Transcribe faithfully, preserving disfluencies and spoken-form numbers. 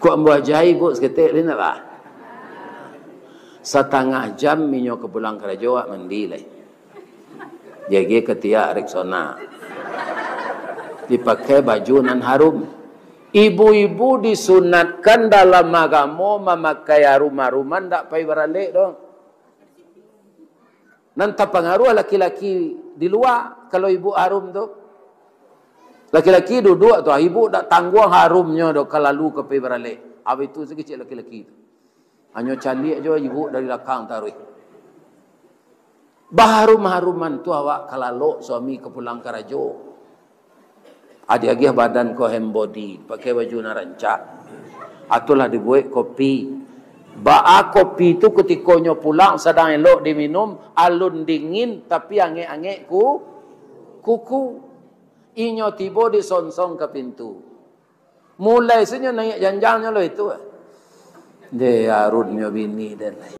Buek ambo ajai, Buk, saketek lai ndak, bah? Satangah jam inyo ka pulang karajo, awak mandi lai. Jago katiak Rexona. Dipakai baju nan harum. Ibu-ibu disunatkan dalam agamo mamakai arum-aruman, ndak pai baralek doh. Nan tapangaruah laki-laki di lua, kalau ibu harum tu. Laki-laki duduak tu, ibu dak tangguang harumnyo doh, ka lalu ka pai baralek. Abih tu sakecek laki-laki tu. Hanyo caliak jo ibu dari lakang taruih. Baharum-haruman tu awak ka lalok suami ka pulang karajo. Adiak agiah badan ko hand body, pakai baju nan rancak. Atulah dibuek kopi. Baa kopi tu kutiko nyo pulang sadang elok diminum, alun dingin, tapi angek-angek ku, kuku. Inyo tibo disonsong ka pintu. Mulai se nyo naiak janjangnyo lo itu. Deh, arunnyo bini den.